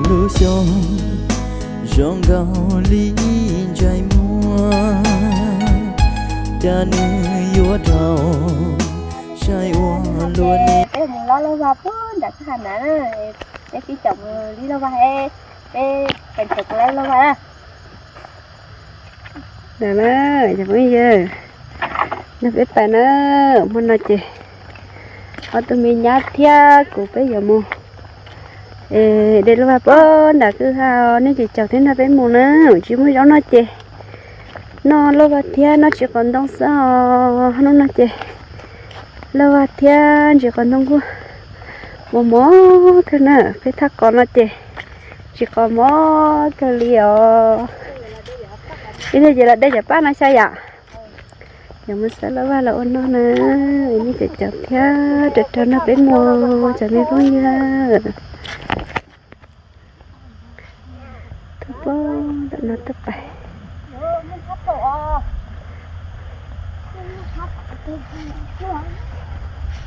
Lub xyoo zoo nkaus li ntsaim muaj, cas nws yuav rau sai ua luaj li. Peb mus lawm lauj vaj puag nram kwj ha na, peb sib caum mus li lauj vaj, peb pais nrhiav kuv lawv lauj vaj na. Ntawm na, cov phooj ywg, nrog peb pais na, hmo no ces ob tug me nyab thiab kuv peb yuav mus de lauj vaj puag nram kwj ha, nej ces caum thiab nrog peb mus na, tsis muaj zaub noj ces noj lauj vaj thiab noj tsis qos ntoo xwb os. Hnub no ces lauj vaj thiab ntsis qos ntoo kuj mos mos kawg na, peb thaj qos no ces ntsis qos mos kawg li os. Ib pliag ces los de cov paj no xyov yom. Yuav mus xawb lauj vaj los ua noj na, nej ces caum thiab rau rau nrog peb mus cov me phooj ywg. Tuaj puag nram no tuaj pais.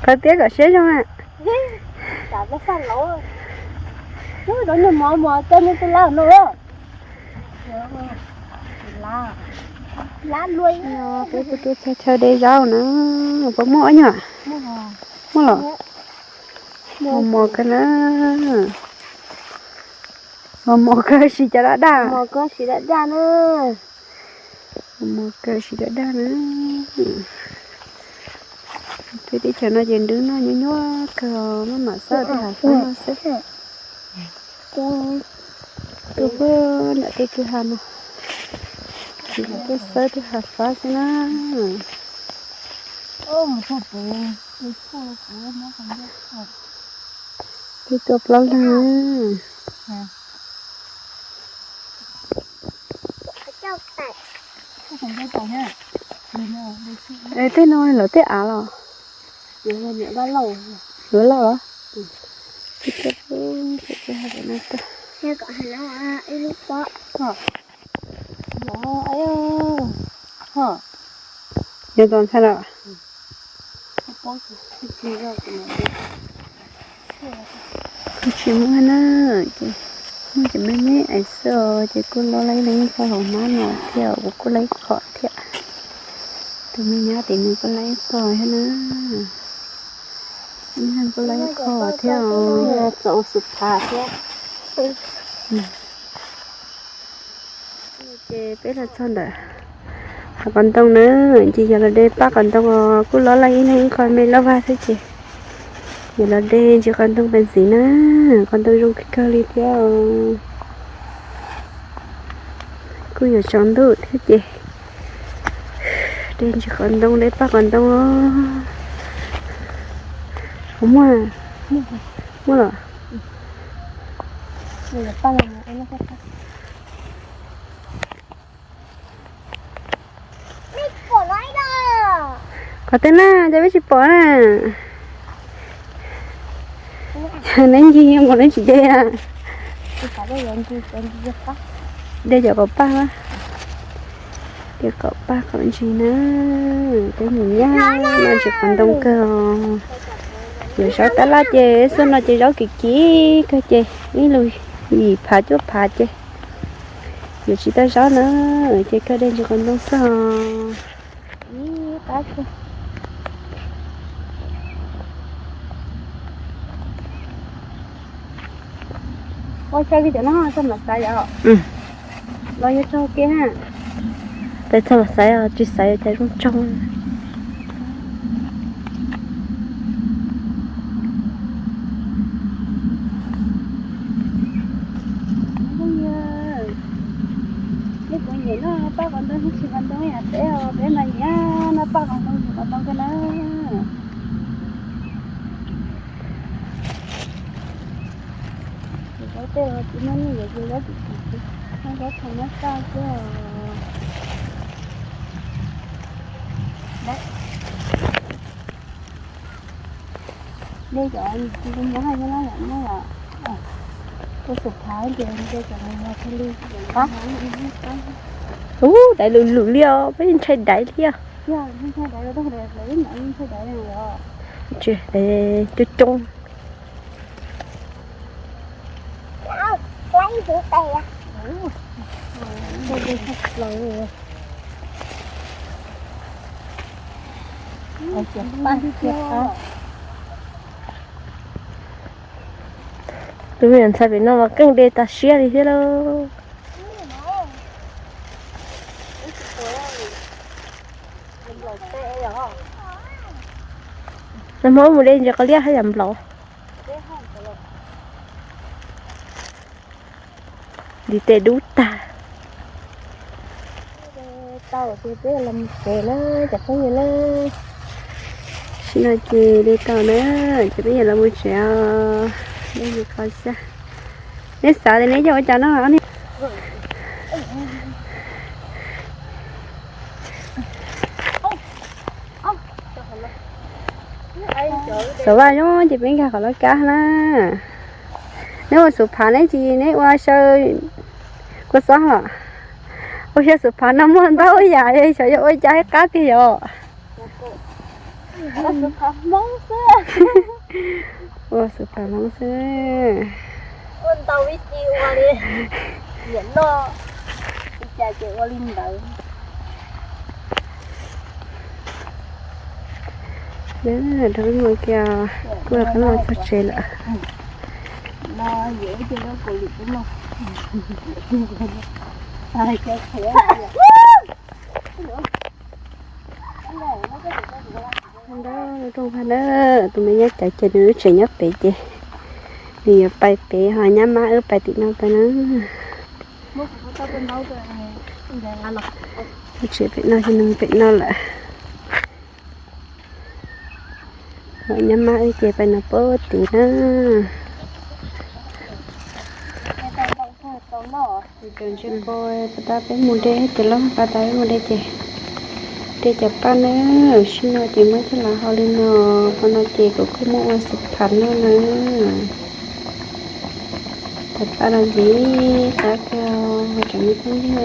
Qhov tiab kom siab zoo na. Peb kuj tuaj txog chaw de zaub na, puas muaj ib nyuag? Muaj los? Mos mos kawg na. Mos mos kawg, siv cov daj daj. Mos mos kawg, siv daj daj na. Peb teb chaws no ces nrwb noj nyuaj nyuaj kawg, maj mam xawb tej hav fab no xwb. Tuaj puag nram tej kwj ha no, tsis tuaj xawb tej hav fab xwb na. Peb tuaj plaub leeg. Tej no lawv tej av los? Yuav lauj los? Yuav tau ntxhab los? Kuv tsis muaj na, ces muaj ces me me ais xwb os, ces kuj lob laib ib leeg ib qho hauv hnab no thiab, kuv kuj laib ib qho thiab. Tus me nyab tim nws kuj laib ib qho thiab na. Ib leeg kuj laib ib qho thiab os. Ces peb los txog ntawm hav qos ntoo na, ces yog los de paj qos ntoo os, kuj lob laib ib leeg ib qho me lauj vaj xwb ces yog los de ntsis qos ntoo pes ntxiv na, qos ntoo zoo kawg li thiab os. Kuj yuav tsaus ntuj thiab ces de ntsis qos ntoo, de paj qos ntoo os. Muaj, muaj los? Qhov twg na, cas peb tsis pom na? Neb ncig nkaus neb tsis de na. De cov qos paj, de qos paj qos ntsis na. Peb mus nyab no ntsis qos ntoo kawg. Yuav zaub tab laj ces xub no ces zaub kim kim kawg ces ib lub yim phav cuaj phav ces yuav tsis tau zaub na, ces kawg de ntsis qos ntoo xwb os. Ua tsaug li cov no txog mam xaiv os. Los yuav tsaug ke na. Peb txog mam xaiv os, tsis xaiv cas zoo tsaug. Nej puas nyiam noj paj qos ntoo, tsis qos ntoo yam peb os, peb mas nyiam noj paj qos ntoo, tsis qos ntoo kawg na. Zaub tej tsis muaj nyiaj, zaub kim kim xwb, zaub thaum nyob txaj xwb. Dej cov nyob hais nyob no yom, nyob yom. Ua xum phav ces dej cov mus yog thiaj li. Ub, dai lwm lwm li os, peb ntshai daiv thiab. Tsis, coob coob. Tus me nyuam ntxhais pem no mas keej de tas siab li thiab lauj. Nag hmo mus de ntses qos liab haj yam nplaum. Ntiv tes dub tag. Tau ces peb los mus tsev na cov phooj ywg na. Tam sim no ces de tau na, ces peb yuav los mus tsev os. Neb mus kho xyab. Neb xav tias neb coj ua cas no? Xav vaj nyob ces peb nkag qhov loj kab na. Neb ua xub phav neb tsis, neb ua xyaw kua txob los? Ua xyaw xub phav no muaj ntau yam, xyov yog ua cas ib qab tiag yom. Ua xub phav Hmoob xwb. Ua ntau ib ce ua li, niam loj li cas ces ua li ntawd. Rau lub no kiag, kuj rov qab los txog tsev lawm. Ntawd rooj vag na, tus me nyab cawv ces nws lub tsev nyob pem ces nws yuav pais pem ho nyab mab wb pais tim no pais na. Lub tsev pem no ces nws pem no lawm. Ho nyab mab wb ces pais no pem tim na. Cov ntses pos pas tas peb mus de, cov loj pas tas peb mus de ces de cov paj na. Tam sim no ces muab coj los hau li no, hau no ces kuv kuj muab ua xub phav noj na. Cov paj no ntxim qab kawg tsoom me phooj ywg.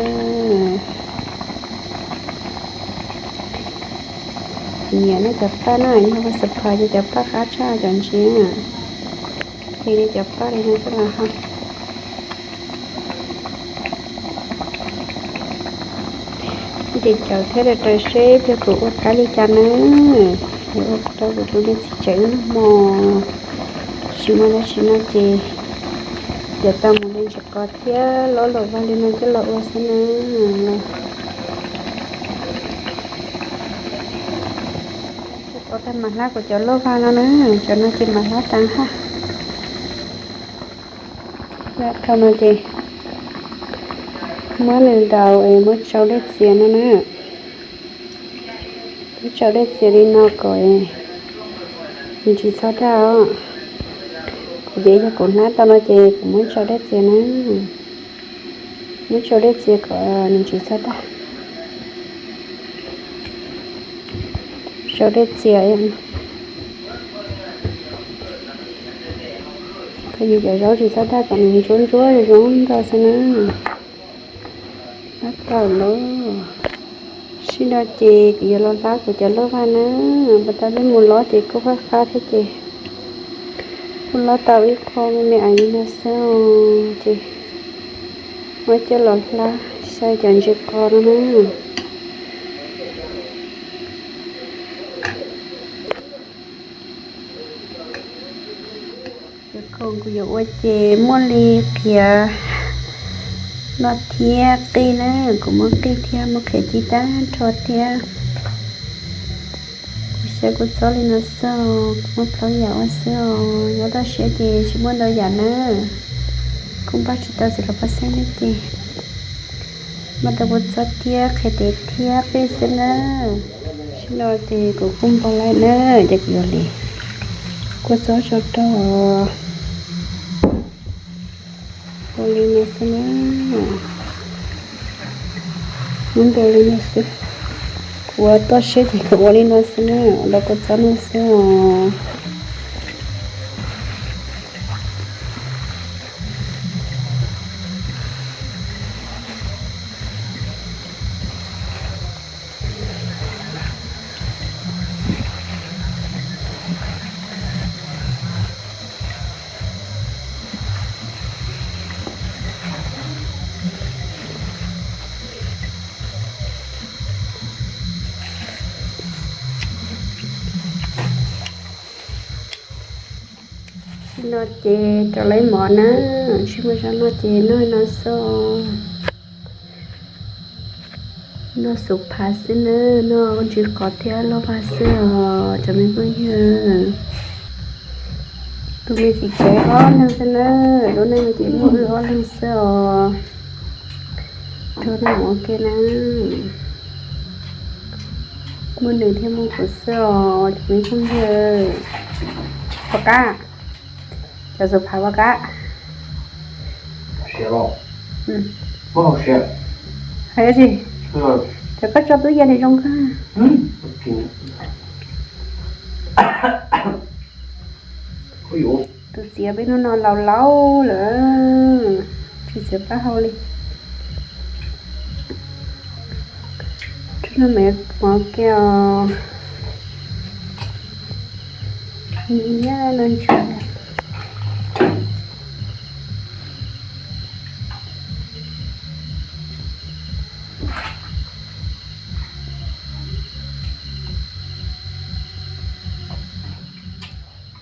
Nyiam noj cov paj na, yog ua xub phav ces cov paj qab tshaj cov ntses. Ces de cov paj li no coj los hau. Ces cawv thiab raws seb pliag kuv ua qab li cas na. Yuav ua rau kuv tus niam txiv tsev wb noj hmo. Tsis muaj dab tsi no ces yuav tau mus de ntses qos thiab loj los vaj li no coj los ua xwb na. Ua tag mam hlab kuv cov loj vaj no na, cov no ces mam hlab tas hab. Tau no ces muab nws ntaus es muab tsau dej txias no na. Muab tsau dej txias li no kom nws tsis txhob daj os. Kuv ces yog kuv hlab tau no ces kuv muab tsau dej txias na. Muab tsau dej txias kom nws tsis txhob daj. Tsau dej txias. Koj yus cov zaub tsis txhob daj kom nws ntsuab ntsuab zoo zoo nrog xwb na. Hlab tau lawm. Tam sim no ces kuv yuav los hlab kuv cov loj vaj na. Pas tas peb mus los ces kuj fab fab thiab ces kuj hlab tau ib qho me me li no xwb os. Ces muab coj los hlab xyaw cov ntses qos no na. Cov khoom kuv yuav ua ces muaj li qhiav no thiab qij na, kuv muaj qij thiab muaj qhiav ci tag nrho thiab. Kuv xyaw kua txob li no xwb os, kuv muaj plaub yam ua xwb os, nyob toj siab ces tsis muaj ntau yam na. Kuj npaj tsis tau xwb los pab xeeb ne ces muaj tau kua txob thiab qhiav tes thiab qij xwb na. Tam sim no ces kuv kuj npau laij na, ces kuv yuav li kua txob tso rau. Ua li no xwb na. Muab npau li no xwb. Kuv ua toj siab ces kuv ua li no xwb na, ua kua txob no xwb os. No ces rau lawv mov na, tsis muaj zog no ces noj no xwb. Noj xuv phav xwb na, noj ntsis qos thiab lauj vaj xwb os cov me phooj ywg. Tus me txiv tsev ob leeg xwb na, lub neej no ces muaj wb ob leeg xwb os. Rau noj mov ua ke na. Muaj nws thiab muaj kuv xwb os cov me phooj ywg. Pov qab, cov xuv phav pov qab. Hais dab tsi? Cov koj tso tub yees nws zoo kawg. Tus txiv peb hnub no laus laus lawm, tsis txiav plaub hau li. Tsuas no me mov ke os. Nyob no ntsis.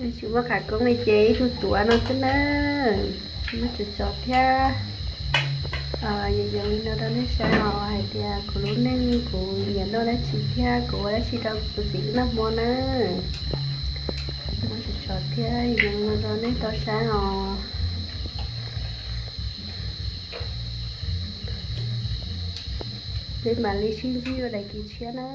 Tsis muaj qhov koob li ces ib tug tuav no xwb na. Muab tso tso thiab. Yog li no rau nej saib os hais tias kuv lub neej kuv nyiam noj dab tsi thiab kuv ua dab tsi rau kuv txiv noj hmo na. Muab tso tso thiab yog li no rau nej tau saib os. Peb mam li sib ntsib ua daim kis tshiab na.